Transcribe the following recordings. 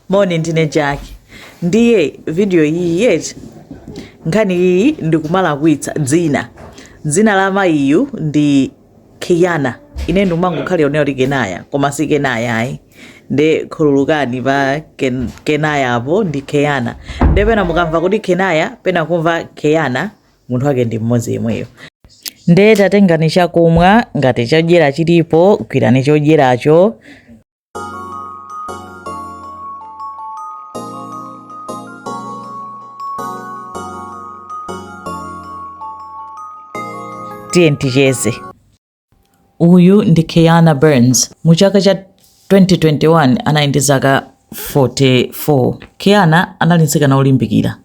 Moni, ndine Jack. Ndiye video iyi yeti nkhani iyi ndikumalakwitsa dzina. Dzina la mayiyu ndi Keyana. Ine ndimangokhalira kunena kuti Kenaya, koma si Kenaya ayi. Nde khululukani pa Kenayapo ndi Keyana. Nde pena mukamva kuti Kenaya, pena kumva Keyana, munthu wake ndi mmodzi yemweyo. Nde tatengani chakumwa, ngati chodyera chilipo, gwirani chodyeracho. Tiye ticheze. Uyu ndi Keyana Burns. Mu chaka cha 2021 anali ndi zaka 44. Keyana anali mtsikana wolimbikira.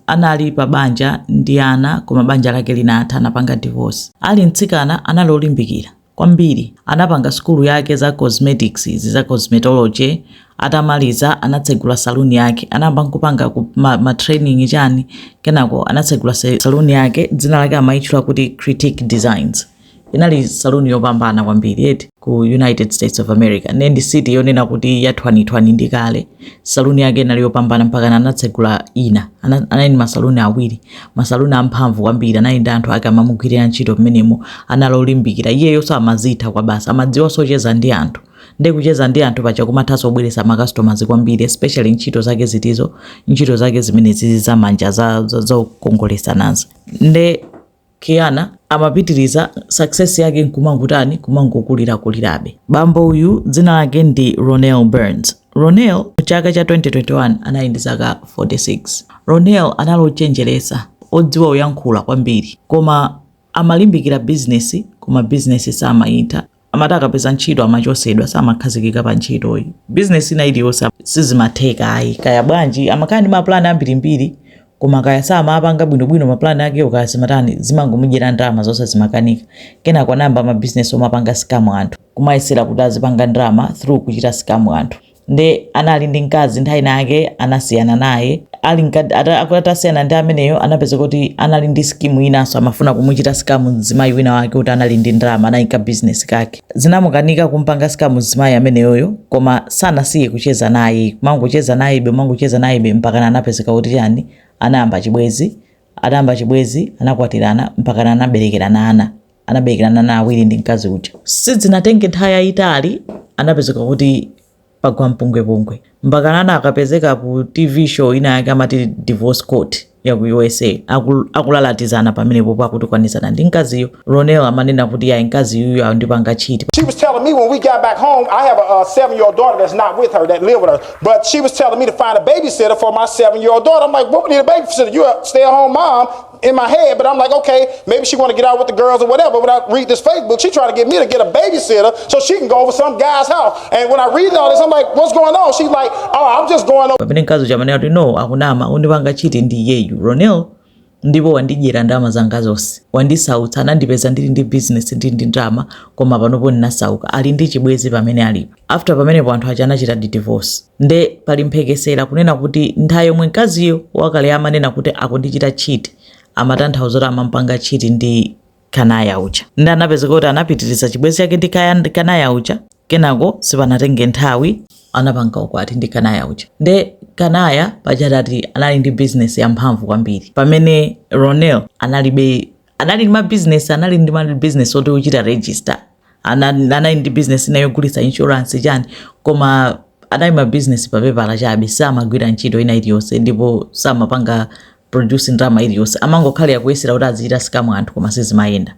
Anali pa banja ndi ana, koma banja lake linatha, anapanga divorce. Ali mtsikana anali olimbikira kwambiri. Anapanga sukulu yake za cosmetics, izi za cosmetology. Atamaliza anatsegula saluni yake, anayamba nkupanga ma training chani, kenako anatsegula saluni yake, dzina lake amayitchula kuti Critique Designs. Inali saluni yopambana kwambiri eti ku United States of America. Nde ndi city yonena kuti yathwanithwani ndi kale. Saluni yake inali yopambana mpaka anatsegula ina. Anali ndi masaluni awiri, masaluni amphamvu kwambiri. Anali ndi anthu ake amamugwirira ntchito mmenemo, anali olimbikira. Iyeyonso amazitha kwabasi, amadziwanso kucheza ndi anthu. Nde kucheza ndi anthu paja kumathanso kubweretsa ma customers kwambiri, especially ntchito zake zitizo, ntchito zake zimenezizi zamanja zokongoletsanazi. Nde Keyana amapitiriza success yake nkumangotani, kumangokulirakulirabe. Bambo uyu dzina lake ndi Ronel Burns. Ronel mu chaka cha 2021 anali ndi zaka 46. Ronel anali ochenjeretsa, odziwa kuyankhula kwambiri, koma amalimbikira business, koma business samayitha. Amati akapeza ntchito amachosedwa, samakhazikika pa ntchitoyi. Business ina iliyonse sizimatheka ayi, kaya bwanji, amakhala ndi mapulani ambirimbiri, koma kaya samapanga bwinobwino mapulani akewo, kaya zimatani, zimangomudyera ndalama zonse, zimakanika. Kenako anayamba mabizinesi omapanga scam anthu, kumayesera kuti azipanga ndalama through kuchita scam anthu. Nde anali ndi mkazi, nthawi inayake anasiyana naye. Ali atasiyana ndi ameneyo, anapeza kuti anali ndi scheme inanso, amafuna kumuchita scam mzimayi wina wake kuti anali ndi ndalama, anali ka business kake. Zinamukanika kumpanga scam mzimayi ameneyoyo, koma sanasiye kucheza naye, kumangocheza nayebe, kumangocheza nayebe, mpakana anapezeka kuti chani, anayamba chibwezi. Atayamba chibwezi anakwatirana, mpakana anaberekerana ana. Anaberekerana ana awiri ndi mkazi uja. Sizinatenge nthawi yayitali, anapezeka kuti pagwa mpungwepungwe, mpakana ana akapezeka ku TV show ina yake amati Divorce Court ya ku USA, akulalatizana pamenepo, akutukwanizana ndi mkaziyo. Ronel amanena kuti yayi, mkazi yuyu andipanga cheat. She was telling me when we got back home, I have a 7-year-old daughter that's not with her, that live with her. But she was telling me to find a babysitter for my 7-year-old daughter. I'm like, what, we need a babysitter? You're a stay-at-home mom in my head. But I'm like, okay, maybe she want to get out with the girls or whatever. But I read this Facebook, she trying to get me to get a babysitter so she can go over some guy's house. And when I read all this, I'm like, what's going on? She's like, oh, I'm just going over. Pamene mkazi uja amanena kuti no, akunama, undipanga cheat ndi iyeyu Ronel, ndipo wandidyera ndalama zanga zonse, wandisautsa, anandipeza ndili ndi business, ndili ndi ndalama, koma panopo ndinasauka, ali ndi chibwezi pamene alipo. After pamenepo anthu aja anachita di divorce. Nde pali mphekesera kunena kuti nthawi yomwe mkaziyo wakale amanena kuti akundichita cheat, amatanthauza kuti amampanga cheat ndi Kanaya uja. Nde anapezeka kuti anapitiriza chibwezi chake ndi Kanaya uja. Kenako sipanatenge nthawi anapanga ukwati ndi Kanaya uja. Nde Kanaya paja tati anali ndi business yamphamvu kwambiri, pamene Ronel analibe. Anali ndi ma business, anali ndi ma business oti uchita register. Anali ndi business ina yogulitsa insurance chani, koma anali ma business papepala chabe, samagwira ntchito ina iliyonse ndipo samapanga produce ndalama iliyonse. Amangokhalira kuyesera kuti azichita scam anthu, koma sizimayenda.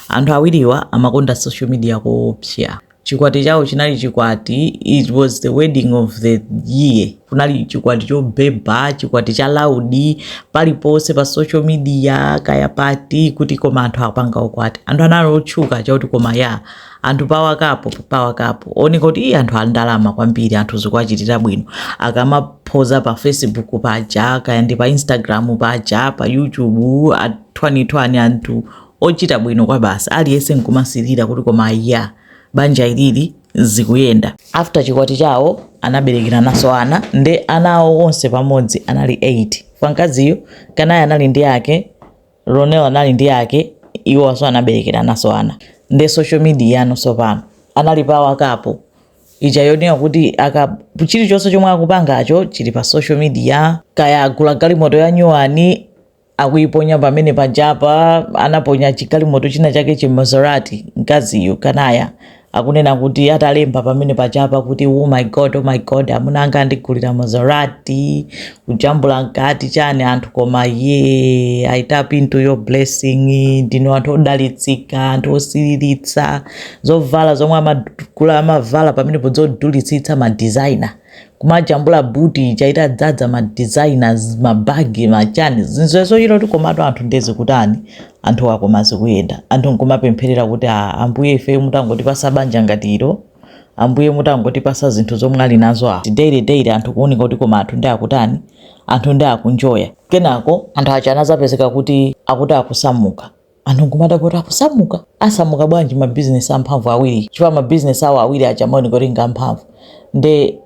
Anthu awiriwa amakonda social media koopsa. Chikwati chawo chinali chikwati, it was the wedding of the year. Kunali chikwati chobeba, chikwati cha loud, paliponse pa social media, kaya pati kuti, koma anthu apanga ukwati. Anthu anali otchuka chakuti koma ya anthu pawakapo pawakapo oneka kuti iye anthu andalama kwambiri, anthu zikuwachitira bwino. Akamaphoza pa Facebook paja, kaya ndi pa Instagram paja, pa YouTube, athwanithwani, anthu ochita bwino kwa basi, aliyense nkumasirira kuti koma ya banja ilili zikuyenda. After chikwati chawo anaberekerananso ana. Nde ana awo onse pamodzi anali 8. Kwa mkaziyo Kanaya anali ndi ake, Ronel anali ndi ake, iwonso anaberekerananso ana. Nde social media yanonso pano anali pawakapo. Ija yonena kuti aka chilichonse chomwe akupangacho chili pa social media. Kaya agula galimoto ya nyuwani, akuiponya pamene pajapa. Anaponya chigalimoto china chake chi Maserati. Mkaziyo Kanaya akunena kuti atalemba pamene pajapa kuti, "Oh my God, oh my God, amuna anga andigulira Maserati," kujambula mkati chani anthu, "Koma ye, I tap into your blessing, ndinu anthu odalitsika, anthu osiriritsa." Zovala zomwe amagula, amavala pamenepo, zodulitsitsa, ma designer, kumajambula boot ija itadzaza ma designers, mabagi, machani, zinthu zochita kuti komatu anthu ndezi kutani, anthu akoma zikuyenda. Anthu nkumapempherera kuti, "Ah, Ambuye, ife mutangotipasa banja ngati ilo, Ambuye mutangotipasa zinthu zomwe ali nazo." A daily daily anthu kuunika kuti koma anthu ndi akutani, anthu ndi akunjoya. Kenako anthu aja anazapezeka kuti akuti akusamuka. Anthu nkumada kuti akusamuka, asamuka bwanji mabizinesi amphamvu awiri? Chifukwa mabizinesi awo awiri aja amaoneka kuti ngamphamvu. Nde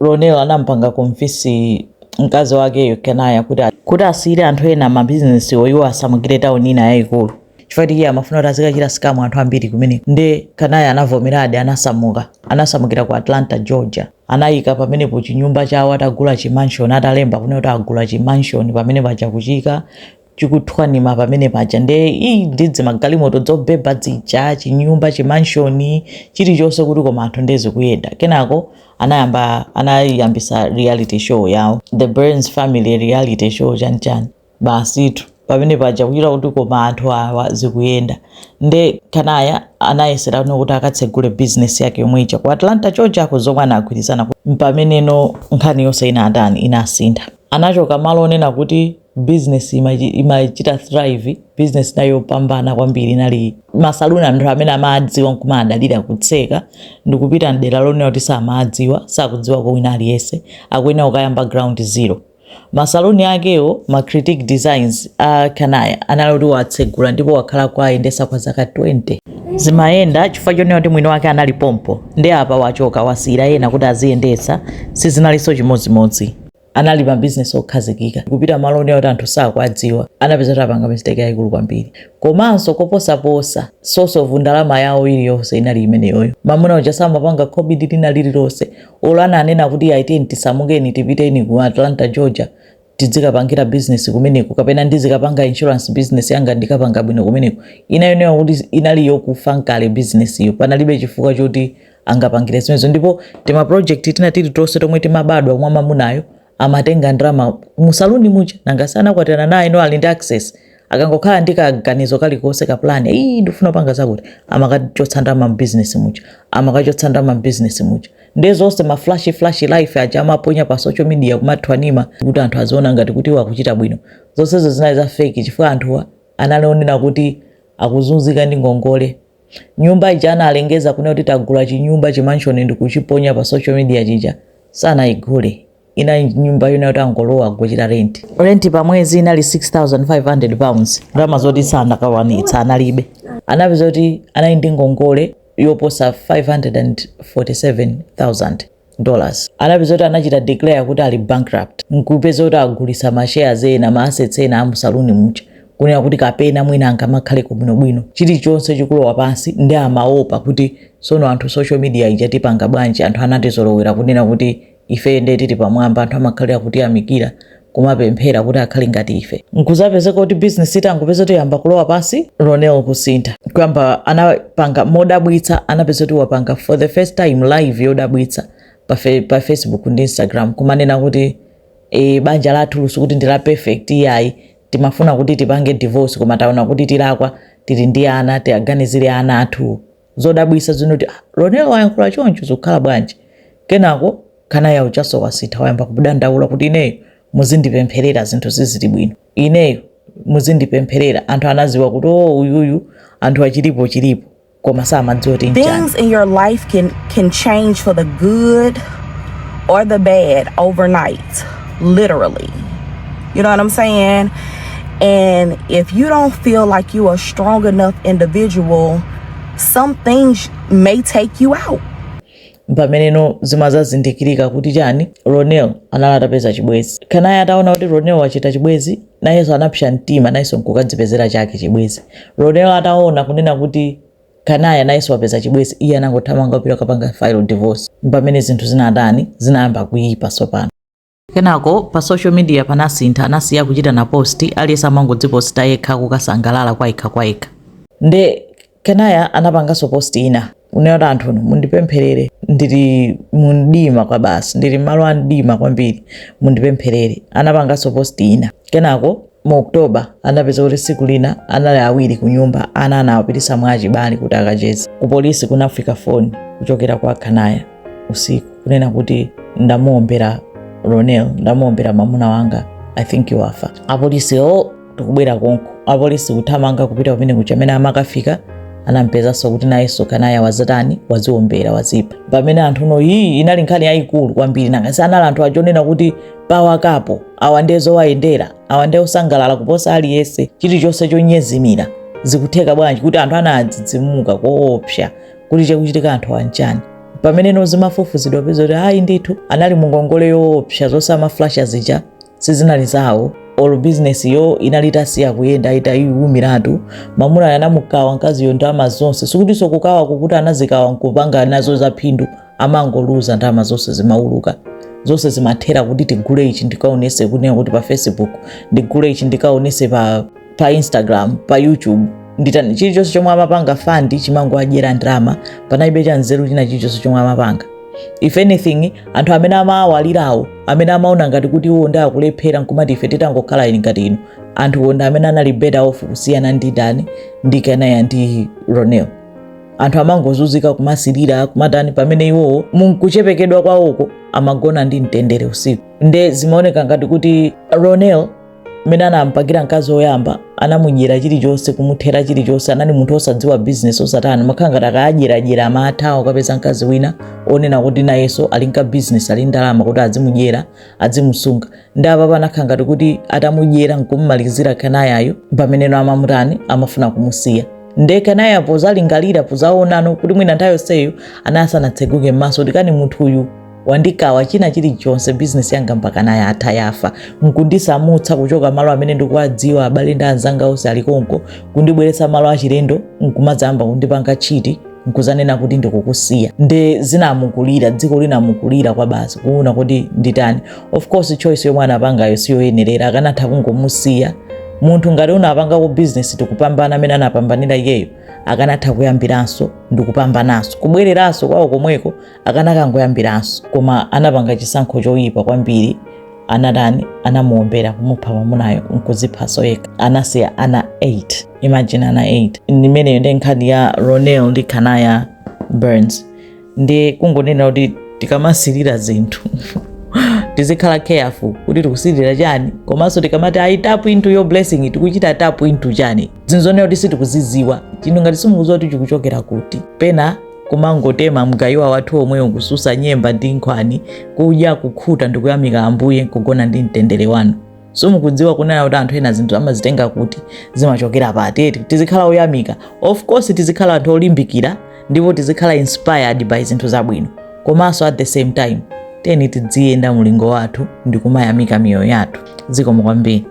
Ronel anampanga convince mkazi wakeyo Kanaya kuti asiyire anthu ena mabizinesi, iwo asamukire tawuni ina yayikulu, chifukwa iye amafuna kuti azikachita scam anthu ambiri kumeneko. Nde Kanaya anavomeradi, anasamuka, anasamukira ku Atlanta, Georgia. Anayika pamenepo chinyumba chawo, atagula chimansion, atalemba kunena kuti agula chimansion pamene paja, kuchika chikuthwanima pamene paja. Nde iyi ndidzi magalimoto dzobeba zija, chinyumba, chimansion, chilichonse kuti koma anthu ndezi kuyenda. Kenako anayambisa reality show yawo, The Burns Family Reality Show, chanichani basitu pamene paja, kuchita kuti koma anthu awa zikuyenda. Nde Kanaya anayesera kuti akatsegule business yake yomwe ija ku Atlanta, Georgia, ko zomwe anagwirizana. Pameneno nkhani yonse inatani? Inasintha. Anachoka malo onena kuti business imachita thrive, business nayo yopambana kwambiri, inali masaluni anthu amene amadziwa nkumadalira, kutseka ndikupita mdera lonena kuti samadziwa, sakudziwa ko wina aliyense, akuyenera kukayamba ground zero. Masaluni akewo, ma Critique Designs a Kanaya, anali kuti watsegula ndipo wakhala kuayendesa kwa zaka 20, zimayenda chifukwa chonena kuti mwini wake anali pompo. Ndi apa wachoka, wasiyira ena kuti aziyendetsa, sizinalinso chimodzimodzi. Anali mabizinesi okhazikika, kupita malo onena kuti anthu sakuadziwa, anapeza kuti apanga mistake yayikulu kwambiri. Komanso koposaposa, source of ndalama yawo iliyonse inali imeneyoyo. Mamuna uja samapanga khobidi lina lililonse. Olo ananena kuti aiteni tisamukeni, tipiteni ku Atlanta, Georgia, tidzikapangira business kumeneko, kapena ndizikapanga insurance business yanga, ndikapanga bwino kumeneko, inayonewa kuti inali yokufa nkale business iyo. Panalibe chifukwa choti angapangire zimenezo. Ndipo tima project tina tili tonse tomwe timabadwa mwa mamunayo, amatenga ndalama musaluni muja. Nanga sanakwatirana naye? No, ali ndi access. Akangokhala ndi kaganizo kalikonse, ka plan, iyi ndifuna kupanga zakuti, amakachotsa ndalama mbusiness muja, amakachotsa ndalama mbusiness muja. Ndi zonse ma flashy flashy life aja amaponya pa social media, kumathwanima kuti anthu aziona ngati kuti iwo akuchita bwino, zonsezo zinali za fake, chifukwa anthuwa analionera kuti akuzunzika ndi ngongole. Nyumba ija analengeza kunena kuti tagula chinyumba, chimansion, ndi kuchiponya pa social media chija, sanayigule. Inali nyumba yona kuti angolowa kuchita rent. Rent pa mwezi inali £6500, ndalama zoti sanakawanitsa, analibe. Anapeza kuti anali ndi ngongole yoposa $547,000. Anapeza kuti anachita declare kuti ali bankrupt, nkupeza kuti agulisa ma shares ena, ma assets ena amusaluni muja, kunena kuti kapena mwina angamakhaleko bwinobwino. Chilichonse chikulowa pansi. Ndi amaopa kuti sono anthu, social media ija tipanga bwanji? Anthu anatizolowera kunena kuti ife nde tili pamwamba, anthu amakhalira kutiyamikira, kumapemphera kuti akhale ngati ife. Nkuzapezeka kuti business itangopeza kuti yamba kulowa pansi, Ronel kusintha. Kuyamba anapanga modabwitsa, anapeza kuti wapanga for the first time live yodabwitsa pa Facebook ndi Instagram, kumanena kuti banja lathu lusu kuti ndi la perfect iyayi, timafuna kuti tipange divorce, koma taona kuti tilakwa, tili ndi ana, tiaganizire ana athu. Zodabwitsa zino kuti, ah, Ronel wayankhula choncho, zikukhala bwanji? Kenako Kanaya uchaso wasintha, wayamba kudandaula kuti ineyo muzindipempherera, zinthu zizili bwino, ineyo muzindipempherera. Anthu anaziwa kuti o, uyuyu anthu achilipo chilipo, koma samadziwa kuti nchani. Things in your life can change for the good or the bad overnight, literally. You know what I'm saying? And if you don't feel like you are a strong enough individual, some things may take you out. Pameneno zimazazindikirika kuti chani? Ronel anali atapeza chibwezi. Kanayi ataona kuti Ronel wachita chibwezi, nayenso anapsa mtima, nayenso nkukadzipezera chake chibwezi. Ronel ataona kunena kuti Kanaya nayenso wapeza chibwenzi, iye anangothamanga kupita kukapanga file divorce. Pamene zinthu zinatani, zinayamba kuyipa tsopano. Kenako pa social media panasintha, anasiya kuchita na post, aliyense amangodziposta yekha kukasangalala kwayekha kwayekha. Nde Kanaya anapanganso post ina kunena kuti, "Anthu mundipempherere, ndili mumdima kwa basi, ndili malo a mdima kwambiri, mundipempherere." Anapanganso post ina. Kenako mu October anapeza kuti tsiku lina anali awiri ku nyumba, ana anawapitisa mwa achibale kuti akacheze. Ku polisi kunafika foni kuchokera kwa Kanaya usiku kunena kuti, "Ndamuombera Ronel, ndamuombera mamuna wanga, I think wafa." Apolisi, "O, tikubwera konko." Apolisi kuthamanga kupita kumene kuja. Amene amakafika anampezanso kuti nayenso Kanaya wazatani, waziombera, wazipha. Pamene anthu no, iyi inali nkhani yayikulu kwambiri. Nangasi anali anthu achonena kuti pawakapo awa ndiye zowayendera, awa ndiye osangalala kuposa aliyense, chilichonse chonyezimira. Zikutheka bwanji kuti anthu anadzidzimuka koopsa kuti chakuchitika anthu anchani? Pamene no zimafufuzidwa, peza kuti ayi ndithu, anali mungongole yoopsa, zonse amaflasha zija sizinali zawo, olo business yo inali itasiya kuyenda, itayiwumiratu. Mamuna anamukawa mkaziyo ndalama zonse. Sikutinso kukawa kukuti anazikawa nkupanga nazo za phindu, amangoluza ndalama zonse, zimauluka zonse, zimathera kuti tigule ichi ndikaonese kunena kuti pa Facebook, ndigule ichi ndikaonese pa Instagram, pa YouTube, nditani. Chilichonse chomwe amapanga fund chimangoadyera ndalama. Panalibe cha nzeru china chilichonse chomwe amapanga. If anything, anthu amene amawalirawo, amene amaona ngati kuti iwo ndi akulephera, nkumati ife titangokhala ini ngati inu, anthu ndi amene anali better off kusiyana ndi ndani, ndi Kanaya ndi Ronel. Anthu amangozunzika, kumasilira, kumatani, pamene iwowo munkuchepekedwa kwawoko amagona ndi mtendere usiku. Nde zimaoneka ngati kuti Ronel, mmene anampangira mkazi woyamba, anamudyera chilichonse, kumuthera chilichonse. Anali munthu osadziwa business, osatani, makhala ngati akadyeradyera amathawa kukapeza mkazi wina onena kuti nayenso ali nka business, ali ndalama, kuti azimudyera, azimusunga. Ndi apa panakhala ngati kuti atamudyera nkummalizira Kanayayo, pameneno amamutani, amafuna kumusiya. Nde Kanaya pozalingalira, pozaonano kuti mwina nthawi yonseyo anasanatseguke m'maso kuti kani munthu uyu wandikawa china chilichonse, bizinesi yanga mpaka naye atha, yafa, nkundisamutsa kuchoka malo amene ndikuwadziwa, abale ndi anzanga onse alikonko, kundibweretsa malo achilendo, nkumadzayamba kundipanga cheat, nkuzanena kuti ndikukusiya. Nde zinamukulira, dziko linamukulira kwa basi, kuona kuti nditani. Of course, choice yomwe anapangayo siyoyenerera. Akanatha kungomusiya munthu. Ngati unapangako business tikupambana amene anapambanira iyeyo, akanatha kuyambiranso ndikupambananso, kubwereranso kwawo komweko, akanakangoyambiranso. Koma anapanga chisankho choyipa kwambiri. Anatani? Anamuombera, kumupha mamunayo, nkuziphaso yekha. Anasiya ana 8. Imagine, ana 8. Imeneyo ndi nkhani ya Ronel ndi Kanaya Burns. Ndi kungonena kuti tikamasirira zinthu tizikhala careful kuti tikusilira chani, komanso tikamati ayi, tap into your blessing, tikuchita tap into chani? Zinthu zonena kuti sitikuziziwa. Chinthu ngati simukuziwa kuti chikuchokera kuti, pena kumangotema mgayiwa wathu omweyo, kususa nyemba ndi nkhwani, kudya, kukhuta ndikuyamika Ambuye, nkugona ndi mtendere wanu. Simukudziwa kunena kuti anthu ena zinthu amazitenga kuti, zimachokera pati. Tizikhala oyamika. Of course tizikhala anthu olimbikira ndipo tizikhala inspired by zinthu zabwino, komanso at the same time teni tidziyenda mulingo wathu ndi kumayamika miyoyo yathu. Zikomo kwambiri.